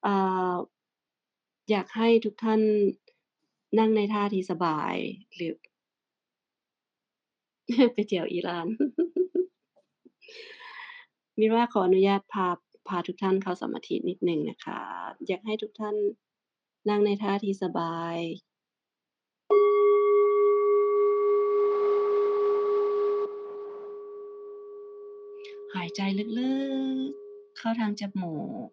ເອີ່ ຢາກໃຫ້ທຸກທ່ານນັ່ງໃນທ່າທີ່ສະບາຍ ຫຼື ໄປທ່ຽວອີຣານ. ມິດວ່າຂໍອະນຸຍາດພາ ພາທຸກທ່ານເຂົ້າສະມາທິນິດໜຶ່ງນະຄະ. ຢາກໃຫ້ທຸກທ່ານນັ່ງໃນທ່າທີ່ສະບາຍ. ຫາຍໃຈເລິກໆ ເຂົ້າທາງຈະມູກ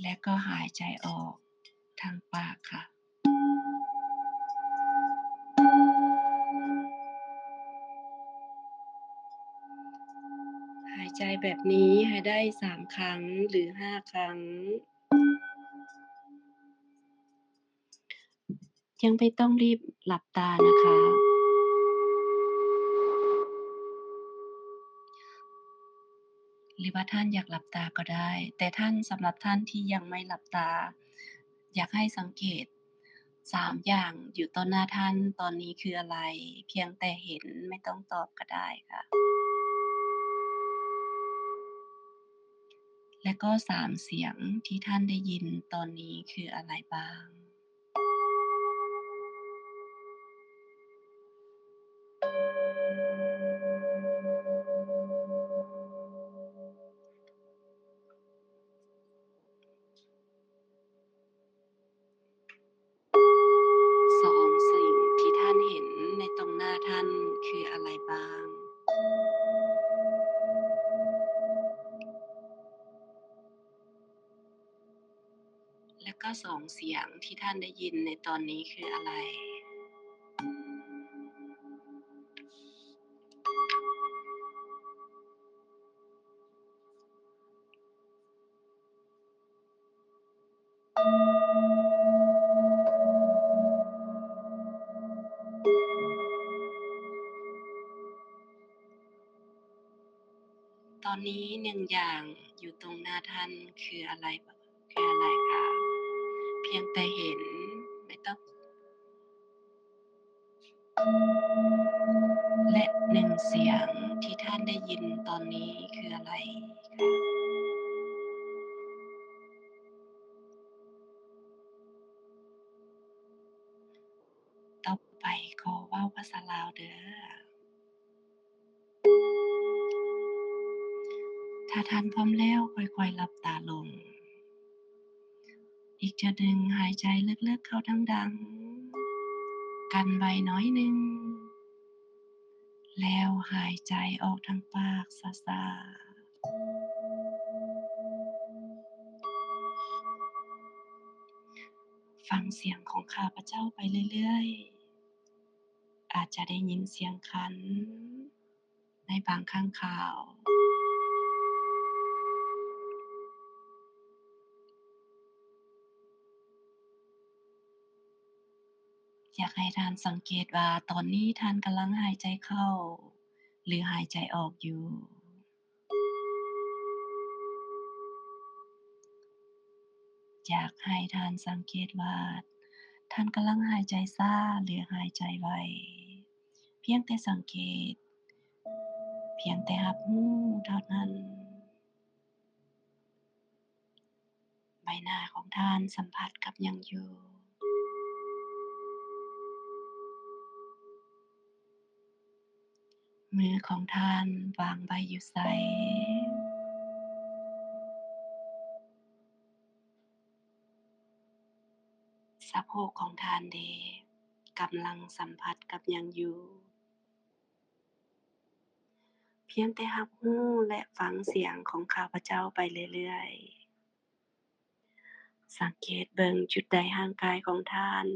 ແລະກໍຫາຍໃຈອອກທາງປາກຄ່ະ. ຫາຍໃຈແບບນີ້ໃຫ້ໄດ້ສາມຄັ້ງ ຫຼື ຫ້າຄັ້ງ. ຍັງບໍ່ຕ້ອງລີບຫຼັບຕານະຄະ ຫຼືວ່າທ່ານຢາກຫຼັບຕາກໍໄດ້ ແຕ່ທ່ານ ສຳລັບທ່ານທີ່ຍັງໄມ່ຫຼັບຕາ ຢາກໃຫ້ສັງເກດສາມຢ່າງຢູ່ຕໍ່ໜ້າທ່ານຕອນນີ້ຄືອະໄລ? ພຽງແຕ່ເຫັນ ໄມ່ຕ້ອງຕອບກໍໄດ້ຄ່ະ. ແລະກໍສາມສຽງທີ່ທ່ານໄດ້ຍິນຕອນນີ້ຄືອະໄລບ້າງ? ສອງສິ່ງທີ່ທ່ານເຫັນໃນຕົງໜ້າທ່ານຄືອະໄລບ້າງ? ແລະກໍສອງສຽງທີ່ທ່ານໄດ້ຍິນໃນຕອນນີ້ຄືອະໄລ? ຕອນນີ້ໜຶ່ງຢ່າງຢູ່ຕົງໜ້າທ່ານຄືອະໄລ ຄືອະໄລຄະ? ພຽງແຕ່ເຫັນ ໄມ່ຕ້ອງ ແລະ ໜຶ່ງສຽງທີ່ທ່ານໄດ້ຍິນຕອນນີ້ຄືອະໄລຄະ? ຕໍ່ໄປຂໍເວົ້າພາສາລາວເດີ້. ຖ້າທ່ານພ້ອມແລ້ວ ຄ່ອຍໆຫຼັບຕາລົງ. ອີກເທື່ອໜຶ່ງ ຫາຍໃຈເລິກໆເຂົ້າດັງໆ ກັ້ນໄວ້ໜ້ອຍໜຶ່ງ ແລ້ວຫາຍໃຈອອກທາງປາກຊ້າໆ. ຟັງສຽງຂອງຂ້າພະເຈົ້າໄປເລື້ອຍໆ ອາດຈະໄດ້ຍິນສຽງຄັນໃນບາງຄັ້ງຄາວ. ຢາກໃຫ້ທ່ານສັງເກດວ່າ ຕອນນີ້ທ່ານກຳລັງຫາຍໃຈເຂົ້າ ຫຼື ຫາຍໃຈອອກຢູ່. ຢາກໃຫ້ທ່ານສັງເກດວ່າ ທ່ານກຳລັງຫາຍໃຈຊ້າ ຫຼື ຫາຍໃຈໄວ. ພຽງແຕ່ສັງເກດ, ພຽງແຕ່ຮັບຮູ້ເທົ່ານັ້ນ. ໃບໜ້າຂອງທ່ານສຳຜັດກັບຫຍັງຢູ່? ມືຂອງທ່ານວາງໄວ້ຢູ່ໃສ? ສະໂພກຂອງທ່ານເດ ກຳລັງສຳຜັດກັບຫຍັງຢູ່? ພຽງແຕ່ຮັບຮູ້ ແລະ ຟັງສຽງຂອງຂ້າພະເຈົ້າໄປເລື້ອຍໆ. ສັງເກດເບິ່ງຈຸດໃດຮ່າງກາຍຂອງທ່ານ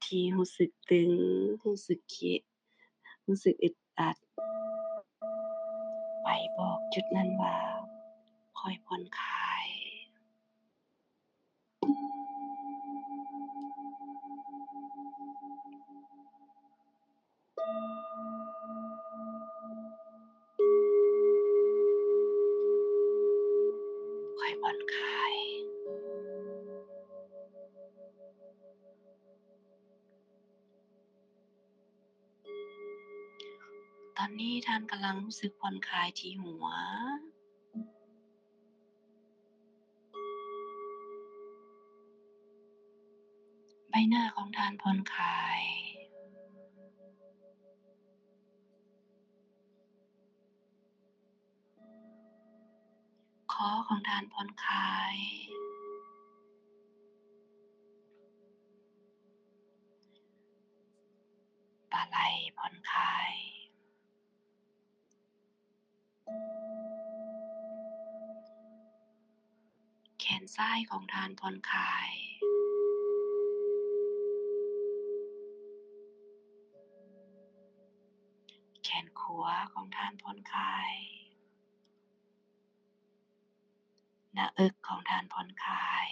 ທີ່ຮູ້ສຶກຕຶງ, ຮູ້ສຶກເຄຍດ, ຮູ້ສຶກອຶດອັດ, ໄປບອກຈຸດນັ້ນວ່າ ຂ້ອຍຜ່ອນຄາຍ. ຂ້ອຍຜ່ອນຄາຍ. ອນນີ້ທ່ານກຳລັງຮູ້ສຶກຜ່ອນຄາຍທີ່ຫົວ. ໃບໜ້າຂອງທ່ານຜ່ອນຄາຍ. ຄໍຂອງທ່ານຜ່ອນຄາຍ. ບ່າໄຫຼ່ຜ່ອນຄາຍ. ແຂນຊ້າຍຂອງທ່ານຜ່ອນຄາຍ. ແຂນຂວາຂອງທ່ານຜ່ອນຄາຍ. ໜ້າເອິກຂອງທ່ານຜ່ອນຄາຍ.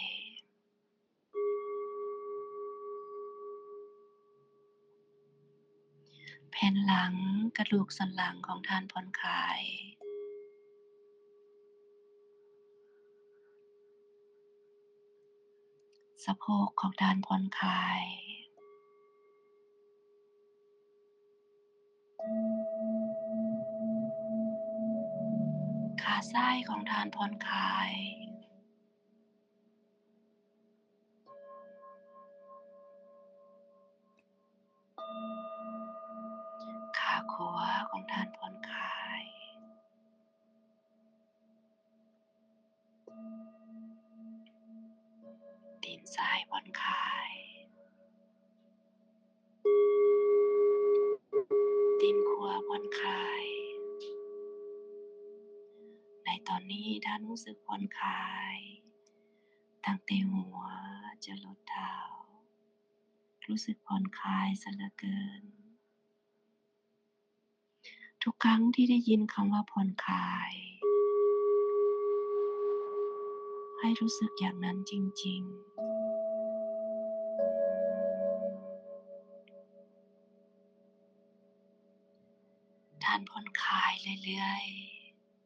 ແຜ່ນຫຼັງ, ກະດູກສັນຫຼັງຂອງທ່ານຜ່ອນຄາຍ. ສະໂພກຂອງທ່ານຜ່ອນຄາຍ. ຂາຊ້າຍຂອງທ່ານຜ່ອນຄາຍ. ຂາຂວາຂອງທ່ານຜ່ອນຄາຍ. ຕີນຊ້າຍຜ່ອນຄາຍ. ຕີນຂວາຜ່ອນຄາຍ. ໃນຕອນນີ້ທ່ານຮູ້ສຶກຜ່ອນຄາຍ ຕັ້ງແຕ່ຫົວຈະຫຼຸດເທົ້າ. ຮູ້ສຶກຜ່ອນຄາຍຊະເຫຼືອເກີນ. ທຸກຄັ້ງທີ່ໄດ້ຍິນຄຳວ່າຜ່ອນຄາຍ, ໃຫ້ຮູ້ສຶກຢ່າງນັ້ນຈິງໆ. ທ່ານຜ່ອນຄາຍເລື້ອຍ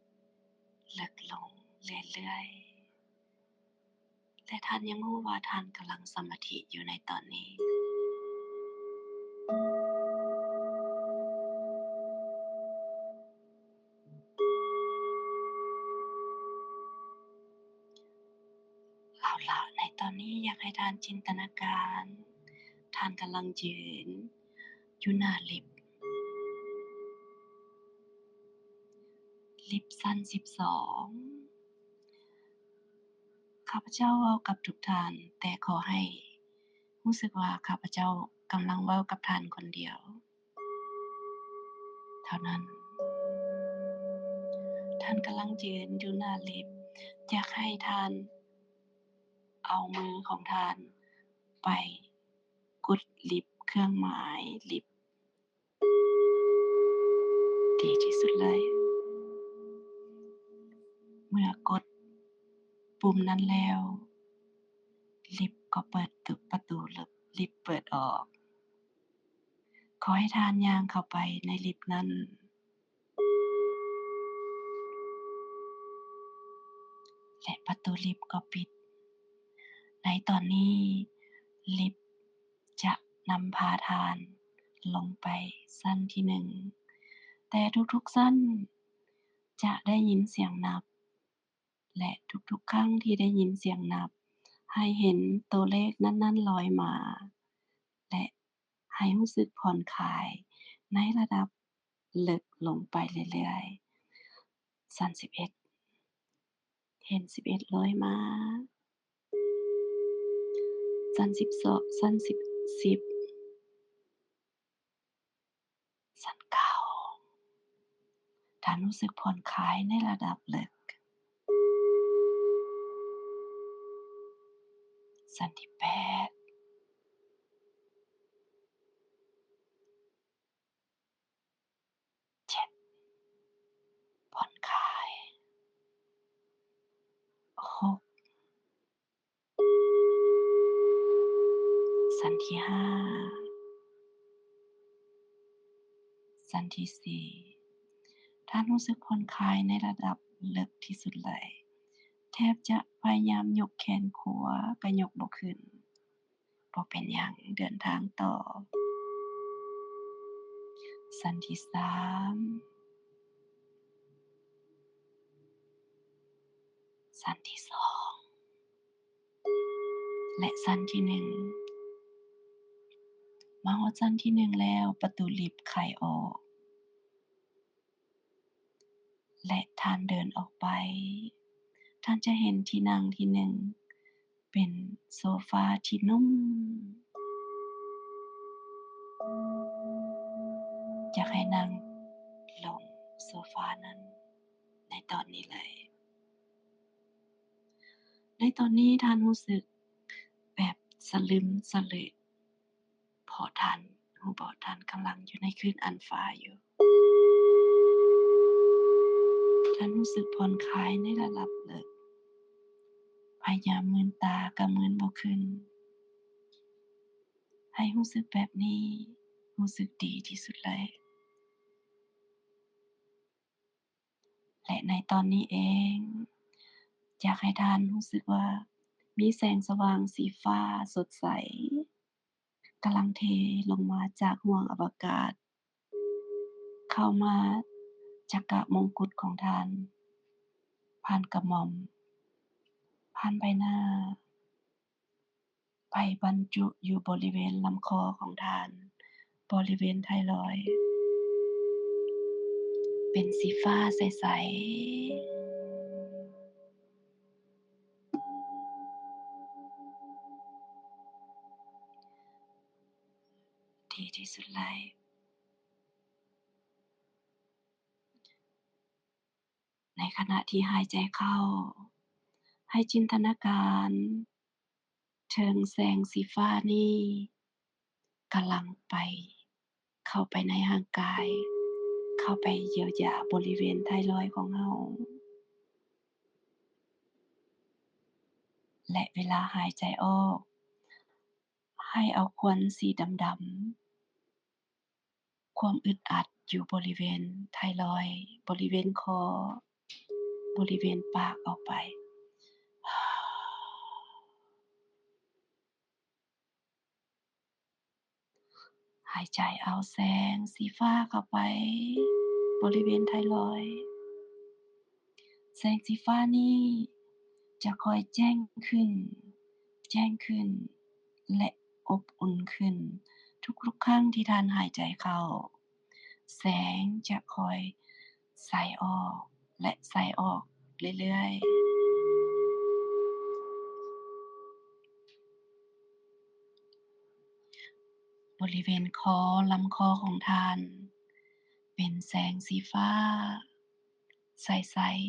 ໆ, ເລິກລົງເລື້ອຍໆ. ແຕ່ທ່ານຍັງຮູ້ວ່າທ່ານກຳລັງສະມາທິຢູ່ໃນຕອນນີ້. ເອົາລະ, ໃນຕອນນີ້ຢາກໃຫ້ທ່ານຈິນຕະນາການ ທ່ານກຳລັງຢືນຢູ່ໜ້າລິບ, ລິບຊັ້ນສິບສອງ. ຂ້າພະເຈົ້າເວົ້າກັບທຸກທ່ານ, ແຕ່ຂໍໃຫ້ຮູ້ສຶກວ່າຂ້າພະເຈົ້າກຳລັງເວົ້າກັບທ່ານຄົນດຽວເທົ່ານັ້ນ. ທ່ານກຳລັງຢືນຢູ່ໜ້າລິບ, ຢາກໃຫ້ທ່ານເອົາມືຂອງທ່ານໄປກົດລິບ, ເຄື່ອງໝາຍລິບ ດີທີ່ສຸດເລີຍ. ເມື່ອກົດປຸ່ມນັ້ນແລ້ວ, ລິບກໍເປີດ, ປະຕູລິບເປີດອອກ. ຂໍໃຫ້ທ່ານຍ່າງເຂົ້າໄປໃນລິບນັ້ນ ແລະ ປະຕູລິບກໍປິດ. ໃນຕອນນີ້ ລິບ ຈະນຳພາທ່ານລົງໄປຊັ້ນທີໜຶ່ງ, ແຕ່ທຸກໆຊັ້ນຈະໄດ້ຍິນສຽງນັບ ແລະ ທຸກໆຄັ້ງທີ່ໄດ້ຍິນສຽງນັບ, ໃຫ້ເຫັນໂຕເລກນັ້ນໆລອຍມາ ແລະ ໃຫ້ຮູ້ສຶກຜ່ອນຄາຍໃນລະດັບເລິກລົງໄປເລື້ອຍໆ. ຊັ້ນສິບເອັດ ເຫັນສິບເອັດລອຍມາ, ຊັ້ນສິບສອງ, ຊັ້ນສິບ, ສິບ, ຊັ້ນເກົ້າ ທ່ານຮູ້ສຶກຜ່ອນຄາຍໃນລະດັບເລິກ, ຊັ້ນທີແປດ ເຈັດ ຜ່ອນຄາຍ, ຫົກ ຊັ້ນທີຫ້າ, ຊັ້ນທີສີ່ ທ່ານຮູ້ສຶກຜ່ອນຄາຍໃນລະດັບເລິກທີ່ສຸດເລີຍ, ແທບຈະພະຍາຍາມຍົກແຂນຂວາກໍຍົກບໍ່ຂຶ້ນ. ບໍ່ເປັນຫຍັງ, ເດີນທາງຕໍ່. ຊັ້ນທີສາມ, ຊັ້ນທີສອງ ແລະ ຊັ້ນທີໜຶ່ງ. ມາຮອດຊັ້ນທີໜຶ່ງແລ້ວ, ປະຕູລິບໄຂອອກ ແລະ ທ່ານເດີນອອກໄປ. ທ່ານຈະເຫັນທີ່ນັ່ງທີ່ໜຶ່ງ ເປັນໂຊຟາທີ່ນຸ້ມ. ຢາກໃຫ້ນັ່ງລົງໂຊຟານັ້ນໃນຕອນນີ້ເລີຍ. ໃນຕອນນີ້ທ່ານຮູ້ສຶກແບບສະລຶມສະເຫຼຍ ເພາະທ່ານຮູ້ບໍ່, ທ່ານກຳລັງຢູ່ໃນຄືນອັນຟ້າຢູ່. ທ່ານຮູ້ສຶກຜ່ອນຄາຍໃນລະດັບເລິກ. ພະຍາຍາມມືນຕາກໍມືນບໍ່ຂຶ້ນ. ໃຫ້ຮູ້ສຶກແບບນີ້, ຮູ້ສຶກດີທີ່ສຸດເລີຍ. ແລະ ໃນຕອນນີ້ເອງ, ຢາກໃຫ້ທ່ານຮູ້ສຶກວ່າມີແສງສະຫວ່າງສີຟ້າສົດໃສ ກຳລັງເທລົງມາຈາກຫ້ວງອະວະກາດ, ເຂົ້າມາຈັກກະມົງກຸດຂອງທ່ານ, ຜ່ານກະໝ່ອມ, ຜ່ານໃບໜ້າ, ໄປບັນຈຸຢູ່ບໍລິເວນລຳຄໍຂອງທ່ານ, ບໍລິເວນໄທຣອຍ ເປັນສີຟ້າໃສໆ. ດີທີ່ສຸດເລີຍ. ໃນຂະນະທີ່ຫາຍໃຈເຂົ້າ, ໃຫ້ຈິນຕະນາການເຖິງແສງສີຟ້ານີ້ກຳລັງໄປ ເຂົ້າໄປໃນຮ່າງກາຍ, ເຂົ້າໄປຢຽວຢາບໍລິເວນໄທຣອຍຂອງເຮົາ ແລະ ເວລາຫາຍໃຈອອກ, ໃຫ້ເອົາຄວັນສີດຳໆ, ຄວາມອຶດອັດຢູ່ບໍລິເວນໄທຣອຍ, ບໍລິເວນຄໍ, ບໍລິເວນປາກອອກໄປ. ຫາຍໃຈເອົາແສງສີຟ້າເຂົ້າໄປບໍລິເວນໄທຣອຍ. ແສງສີຟ້ານີ້ຈະຄ່ອຍແຈ້ງຂຶ້ນ, ແຈ້ງຂຶ້ນ ແລະ ອົບອຸ່ນຂຶ້ນ ທຸກໆຄັ້ງທີ່ທ່ານຫາຍໃຈເຂົ້າ. ແສງຈະຄ່ອຍໃສອອກ ແລະ ໃສອອກເລື້ອຍໆ. ບໍລິເວນຄໍ, ລຳຄໍຂອງທ່ານ ເປັນແສງສີຟ້າໃສ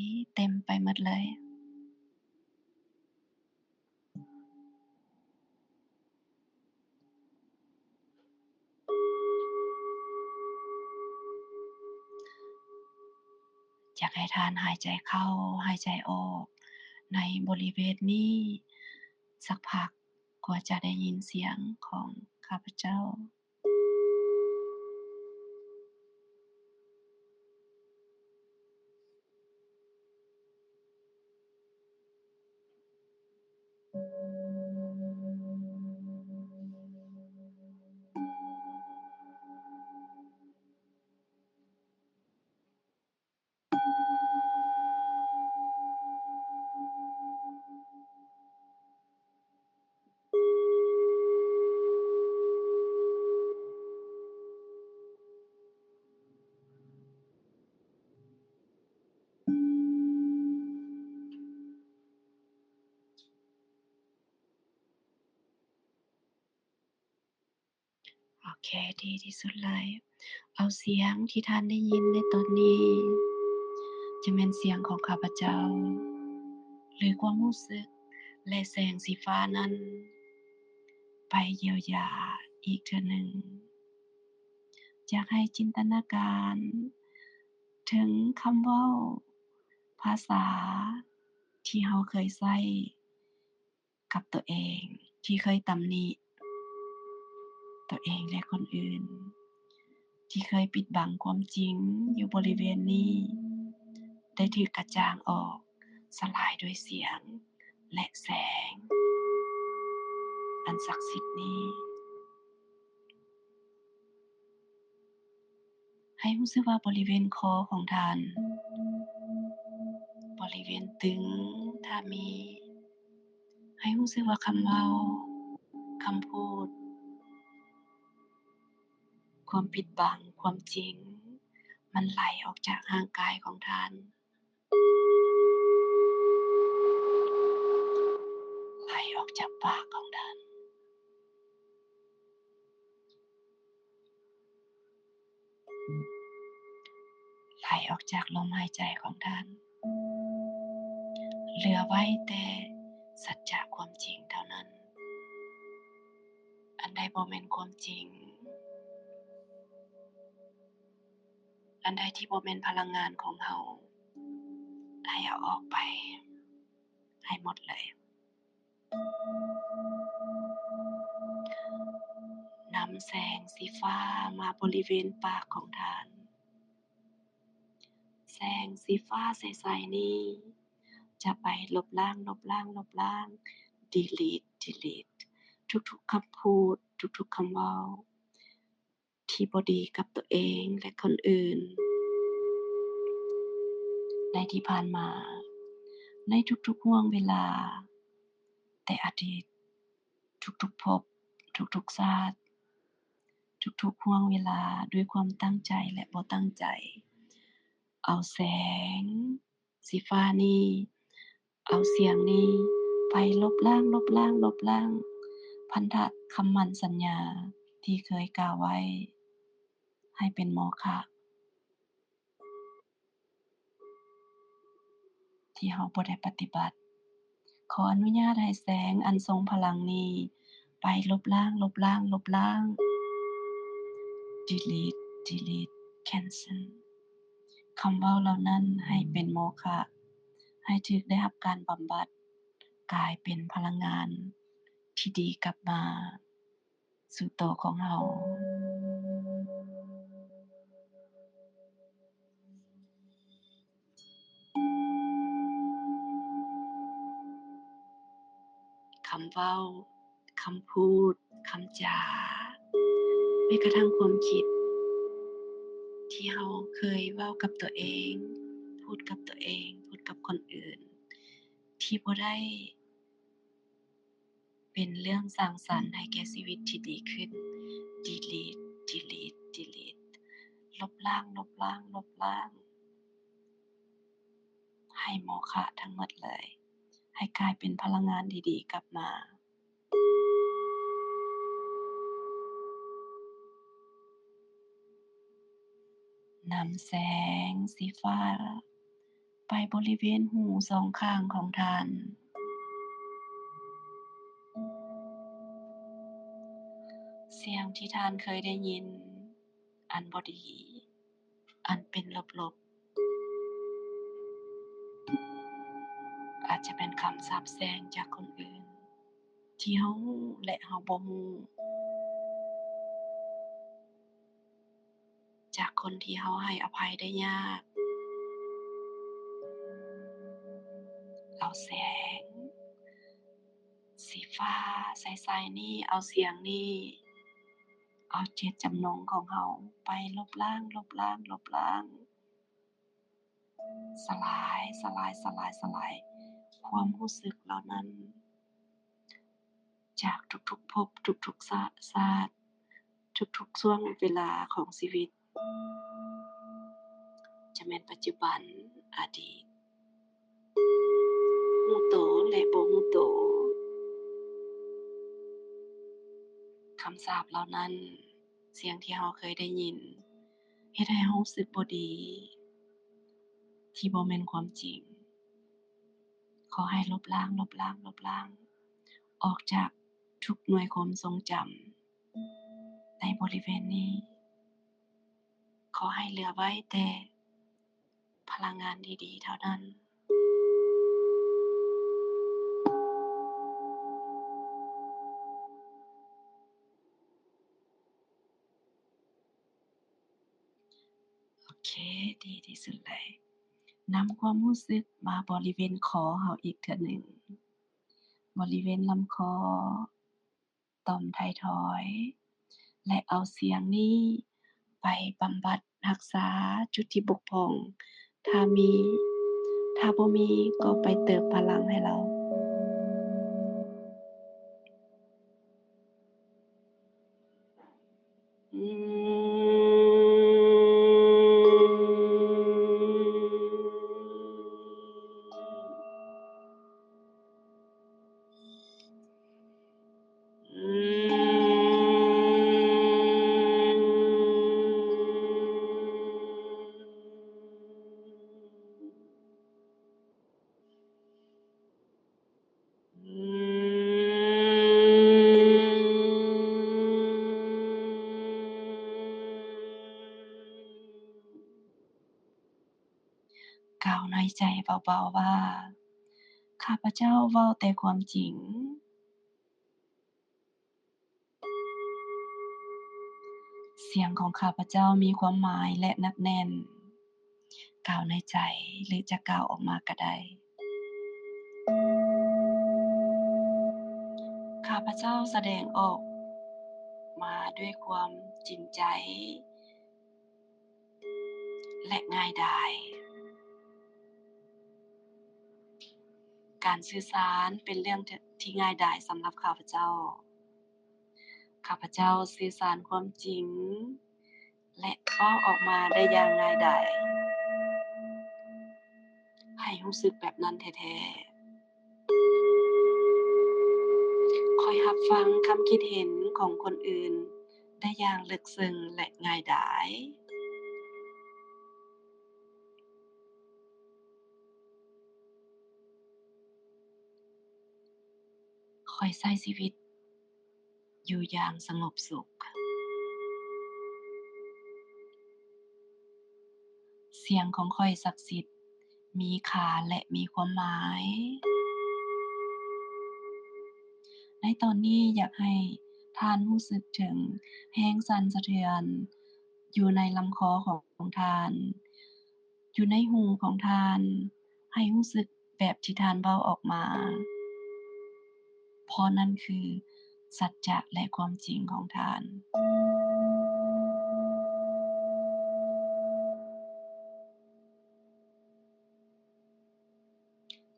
ໆເຕັມໄປໝົດເລີຍ. ຢາກໃຫ້ທ່ານຫາຍໃຈເຂົ້າ, ຫາຍໃຈອອກໃນບໍລິເວນນີ້ສັກພັກ ກວ່າຈະໄດ້ຍິນສຽງຂອງຂ້າພະເຈົ້າ. ໂອເຄ, ດີທີ່ສຸດເລີຍ. ເອົາສຽງທີ່ທ່ານໄດ້ຍິນໃນຕອນນີ້ ຈະແມ່ນສຽງຂອງຂ້າພະເຈົ້າ ຫຼື ຄວາມຮູ້ສຶກ ແລະ ແສງສີຟ້ານັ້ນ ໄປຢຽວຢາອີກເທື່ອໜຶ່ງ. ຢາກໃຫ້ຈິນຕະນາການເຖິງຄຳເວົ້າ, ພາສາທີ່ເຮົາເຄີຍໃຊ້ ກັບຕົວເອງ ທີ່ເຄີຍຕຳໜິຕົວເອງ ແລະ ຄົນອື່ນ ທີ່ເຄີຍປິດບັງຄວາມຈິງຢູ່ບໍລິເວນນີ້ ໄດ້ຖືກກະຈ່າງອອກສະຫຼາຍດ້ວຍສຽງ ແລະ ແສງອັນສັກສິດນີ້. ໃຫ້ຮູ້ສຶກວ່າບໍລິເວນຄໍຂອງທ່ານ, ບໍລິເວນຕຶງ, ຖ້າມີ, ໃຫ້ຮູ້ສຶກວ່າຄຳເວົ້າ, ຄຳພູດ, ຄວາມປິດບັງ, ຄວາມຈິງ, ມັນໄຫຼອອກຈາກຮ່າງກາຍຂອງທ່ານ. ໄຫຼອອກຈາກປາກຂອງທ່ານ, ໄຫຼອອກຈາກລົມຫາຍໃຈຂອງທ່ານ, ເຫຼືອໄວ້ແຕ່ສັດຈະຄວາມຈິງເທົ່ານັ້ນ. ອັນໃດບໍ່ແມ່ນຄວາມຈິງ, ອັນໃດທີ່ບໍ່ແມ່ນພະລັງງານຂອງເຮົາ, ໃຫ້ເອົາອອກໄປໃຫ້ໝົດເລີຍ. ນຳແສງສີຟ້າມາບໍລິເວນປາກຂອງທ່ານ. ແສງສີຟ້າໃສໆນີ້ຈະໄປລົບລ້າງ, ລົບລ້າງ, ລົບລ້າງ, ດີລີດ, ດີລີດ ທຸກໆຄຳພູດ, ທຸກໆຄຳເວົ້າ ທີ່ບໍ່ດີກັບຕົວເອງ ແລະ ຄົນອື່ນ ໃນທີ່ຜ່ານມາ, ໃນທຸກໆຫ່ວງເວລາ, ແຕ່ອະດີດ, ທຸກໆພົບ, ທຸກໆຊາດ, ທຸກໆຫ່ວງເວລາ, ດ້ວຍຄວາມຕັ້ງໃຈ ແລະ ບໍ່ຕັ້ງໃຈ, ເອົາແສງ ສີຟ້ານີ້, ເອົາສຽງນີ້ໄປລົບລ້າງ, ລົບລ້າງ, ລົບລ້າງ ພັນທະຄຳໝັ້ນສັນຍາທີ່ເຄີຍກ່າວໄວ້ໃຫ້ເປັນໂມຄະ ທີ່ເຮົາບໍ່ໄດ້ປະຕິບັດ. ຂໍອະນຸຍາດໃຫ້ແສງອັນຊົງພະລັງນີ້ ໄປລົບລ້າງ, ລົບລ້າງ, ລົບລ້າງ, ດີລີດ, ດີລີດ, ແຄນເຊິນ ຄຳເວົ້າເຫຼົ່ານັ້ນໃຫ້ເປັນໂມຄະ, ໃຫ້ຖືກໄດ້ຮັບການບຳບັດ, ກາຍເປັນພະລັງງານທີ່ດີກັບມາ ສູ່ໂຕຂອງເຮົາ. ຄຳເວົ້າ, ຄຳພູດ, ຄຳຈາ, ແມ້ກະທັ່ງຄວາມຄິດທີ່ເຮົາເຄີຍເວົ້າກັບຕົວເອງ, ພູດກັບຕົວເອງ, ພູດກັບຄົນອື່ນ ທີ່ບໍ່ໄດ້ ເປັນເລື່ອງສ້າງສັນໃຫ້ແກ່ຊີວິດທີ່ດີຂຶ້ນ. ດີລີດ, ດີລີດ, ດີລີດ, ລົບລ້າງ, ລົບລ້າງ, ລົບລ້າງ ໃຫ້ໂມຄະທັງໝົດເລີຍ, ໃຫ້ກາຍເປັນພະລັງງານດີໆກັບມາ. ນຳແສງສີຟ້າ ໄປບໍລິເວນຫູສອງຂ້າງຂອງທ່ານ. ສຽງທີ່ທ່ານເຄີຍໄດ້ຍິນອັນບໍ່ດີ, ອັນເປັນລົບໆ, ອາດຈະເປັນຄຳສາບແຊ່ງຈາກຄົນອື່ນທີ່ເຮົາຮູ້ ແລະ ເຮົາບໍ່ຮູ້. ຈາກຄົນທີ່ເຮົາໃຫ້ອະໄພໄດ້ຍາກ. ເອົາແສງສີຟ້າໃສໆນີ້, ເອົາສຽງນີ້, ເອົາເຈດຈຳນົງຂອງເຮົາໄປລົບລ້າງ, ລົບລ້າງ, ລົບລ້າງ. ສະຫຼາຍ, ສະຫຼາຍ, ສະຫຼາຍ, ສະຫຼາຍຄວາມຮູ້ສຶກເຫຼົ່ານັ້ນ ຈາກທຸກໆພົບ, ທຸກໆຊາ, ຊາດ, ທຸກໆຊ່ວງເວລາຂອງຊີວິດ, ຈະແມ່ນປັດຈຸບັນ, ອະດີດ, ຮູ້ໂຕ ແລະ ບໍ່ຮູ້ໂຕ. ຄຳສາບເຫຼົ່ານັ້ນ, ສຽງທີ່ເຮົາເຄີຍໄດ້ຍິນ ເຮັດໃຫ້ເຮົາຮູ້ສຶກບໍ່ດີ ທີ່ບໍ່ແມ່ນຄວາມຈິງ. ຂໍໃຫ້ລົບລ້າງ, ລົບລ້າງ, ລົບລ້າງ ອອກຈາກທຸກໜ່ວຍຄວາມຊົງຈຳໃນບໍລິເວນນີ້. ຂໍໃຫ້ເຫຼືອໄວ້ແຕ່ພະລັງງານດີໆເທົ່ານັ້ນ. ໂອເຄ, ດີທີ່ສຸດເລີຍ. ນຳຄວາມຮູ້ສຶກມາບໍລິເວນຄໍເຮົາອີກເທື່ອໜຶ່ງ, ບໍລິເວນລຳຄໍ, ຕ່ອມທ້າຍທອຍ ແລະ ເອົາສຽງນີ້ ໄປບຳບັດຮັກສາຈຸດທີ່ບົກຜ່ອງ, ຖ້າມີ, ຖ້າບໍ່ມີກໍໄປເຕີມພະລັງໃຫ້ລາວ. ກ່າວໃນໃຈເບົາໆວ່າ, ຂ້າພະເຈົ້າເວົ້າແຕ່ຄວາມຈິງ. ສຽງຂອງຂ້າພະເຈົ້າມີຄວາມໝາຍ ແລະ ໜັກແໜ້ນ. ກ່າວໃນໃຈ ຫຼື ຈະກ່າວອອກມາກໍໄດ້. ຂ້າພະເຈົ້າສະແດງອອກມາດ້ວຍຄວາມຈິງໃຈ ແລະ ງ່າຍດາຍ. ການສື່ສານເປັນເລື່ອງທີ່ ທີ່ງ່າຍດາຍສຳລັບຂ້າພະເຈົ້າ. ຂ້າພະເຈົ້າສື່ສານຄວາມຈິງ ແລະ ເວົ້າອອກມາໄດ້ຢ່າງງ່າຍດາຍ. ໃຫ້ຮູ້ສຶກແບບນັ້ນແທ້ໆ. ຂ້ອຍຮັບຟັງຄຳຄິດເຫັນຂອງຄົນອື່ນໄດ້ຢ່າງເລິກເຊິ່ງ ແລະ ງ່າຍດາຍ. ຂ້ອຍໃຊ້ຊີວິດຢູ່ຢ່າງສະຫງົບສຸກ. ສຽງຂອງຂ້ອຍສັກສິດ, ມີຄ່າ ແລະ ມີຄວາມໝາຍ. ໃນຕອນນີ້ຢາກໃຫ້ທ່ານຮູ້ສຶກເຖິງແຮງສັ່ນສະເທືອນຢູ່ໃນລຳຄໍຂອງທ່ານ, ຢູ່ໃນຫູຂອງທ່ານ, ໃຫ້ຮູ້ສຶກແບບທີ່ທ່ານເວົ້າອອກມາ, ເພາະນັ້ນຄືສັດຈະ ແລະ ຄວາມຈິງຂອງທ່ານ.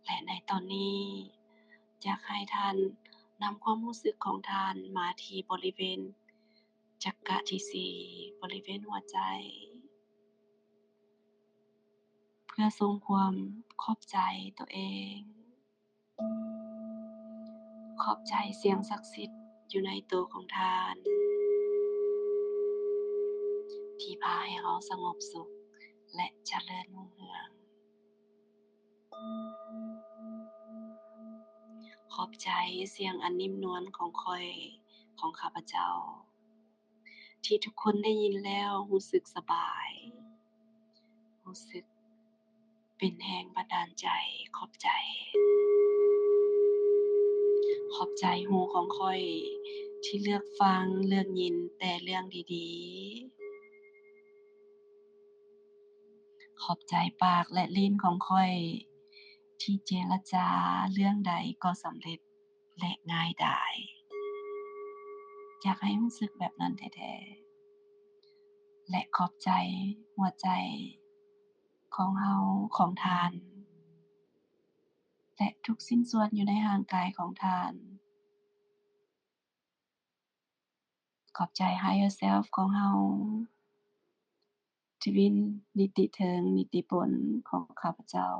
ແລະ ໃນຕອນນີ້ ຢາກໃຫ້ທ່ານນຳຄວາມຮູ້ສຶກຂອງທ່ານມາທີ່ບໍລິເວນຈັກກະທີສີ່ ບໍລິເວນຫົວໃຈ ເພື່ອສົ່ງຄວາມຂອບໃຈຕົວເອງ. ຂອບໃຈສຽງສັກສິດຢູ່ໃນໂຕຂອງທ່ານ ທີ່ພາໃຫ້ເຮົາສະຫງົບສຸກ ແລະ ຈະເລີນຮຸ່ງເຮືອງ. ຂອບໃຈສຽງອັນນຸ່ມນວນຂອງຂ້ອຍ, ຂອງຂ້າພະເຈົ້າ ທີ່ທຸກຄົນໄດ້ຍິນແລ້ວຮູ້ສຶກສະບາຍ, ຮູ້ສຶກເປັນແຮງບັນດານໃຈ. ຂອບໃຈ. ຂອບໃຈຫູຂອງຂ້ອຍທີ່ເລືອກຟັງ, ເລືອກຍິນແຕ່ເລື່ອງດີໆ. ຂອບໃຈປາກ ແລະ ລີ້ນຂອງຂ້ອຍທີ່ເຈລະຈາເລື່ອງໃດກໍສຳເລັດ ແລະ ງ່າຍດາຍ. ຢາກໃຫ້ຮູ້ສຶກແບບນັ້ນແທ້ໆ ແລະ ຂອບໃຈຫົວໃຈຂອງເຮົາ, ຂອງທ່ານ ແລະ ທຸກຊິ້ນສ່ວນຢູ່ໃນຮ່າງກາຍຂອງທ່ານ. ຂອບໃຈ Higher Self ຂອງເຮົາ, Twin ນິຕິເທິງ, ນິຕິບົນຂອງຂ້າພະເຈົ້າ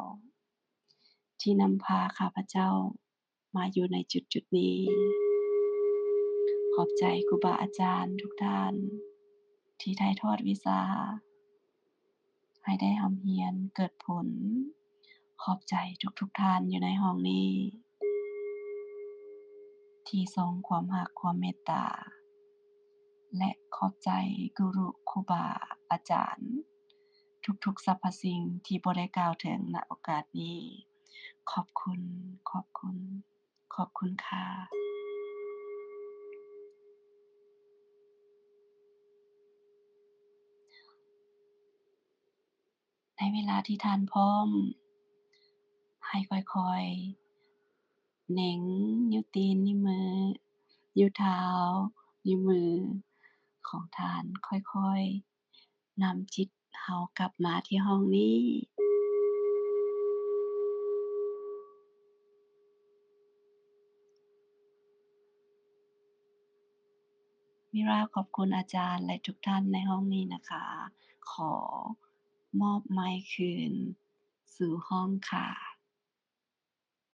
ທີ່ນຳພາຂ້າພະເຈົ້າມາຢູ່ໃນຈຸດໆນີ້. ຂອບໃຈຄູບາອາຈານທຸກທ່ານທີ່ຖ່າຍທອດວິຊາ ໃຫ້ໄດ້ຮ່ຳຮຽນເກີດຜົນ. ຂອບໃຈທຸກໆທ່ານຢູ່ໃນຫ້ອງນີ້ ທີ່ສົ່ງຄວາມຮັກ, ຄວາມເມດຕາ ແລະ ຂອບໃຈກຸລຸ, ຄູບາອາຈານ, ທຸກໆສັບພະສິ່ງທີ່ບໍ່ໄດ້ກ່າວເຖິງ ນະ ໂອກາດນີ້. ຂອບຄຸນ, ຂອບຄຸນ. ຂອບຄຸນຄ່ະ. ໃນເວລາທີ່ທ່ານພ້ອມ, ໃຫ້ຄ່ອຍໆເໜັງນິ້ວຕີນ, ນິ້ວມື, ນິ້ວເທົ້າ, ນິ້ວມືຂອງທ່ານ ຄ່ອຍໆ ນຳຈິດເຮົາກັບມາທີ່ຫ້ອງນີ້. ມິຣາຂອບຄຸນອາຈານ ແລະ ທຸກທ່ານໃນຫ້ອງນີ້ນະຄະ. ຂໍມອບໄມຄືນສູ່ຫ້ອງຄ່ະ.